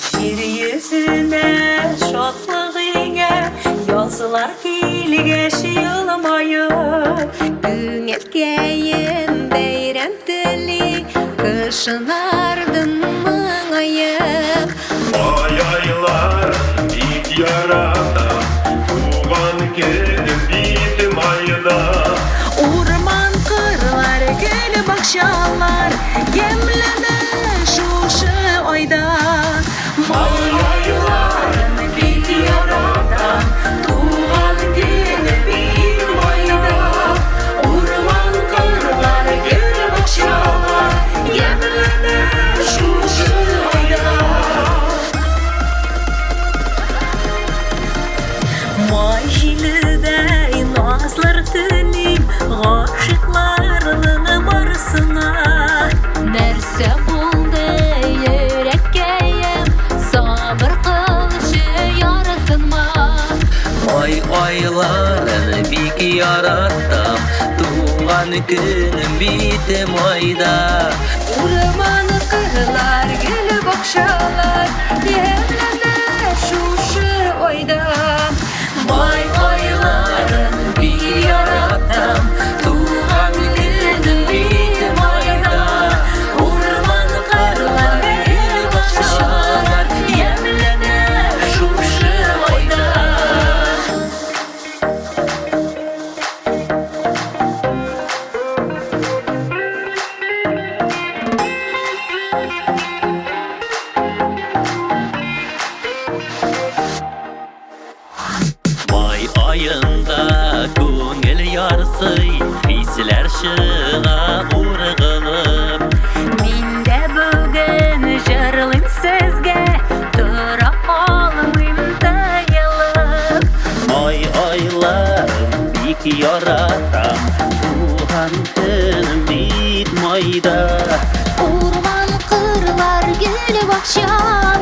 Җир йөзенә шатлык иңә, язлар килгәч елмаеп. Күңелкәем бәйрәм тели, кышын ардым моңаеп. Май айларын бик яратам, туган көнем бит майда. Урман, кырлар, гөл бакчалар ямьләнә шушы айда. Май айларын бик яратам, туган көнем бит майда. Урман, кырлар, гөл бакчалар ямьләнә шушы айда. Май җиледәй назлар телим гашыйкларның барысына. Нәрсә булды йөрәккәем, сабыр кылчы ярсынма. Май айларын бик яратам, туган көнем бит майда. Урман, кырлар, гөл бакчалар ямьләнә шушы айда. Май айларын бик яратам, туган көнем бит майда. Урман, кырлар, гөл бакчалар ямьләнә шушы айда. Май аенда күңел ярсый, хисләр чыга ургылып. Мин дә бүген җырлыйм сезгә, тора алмыйм тыелып. Май айларын бик яратам, туган көнем бит майда. Урман, кырлар, гөл бакчалар.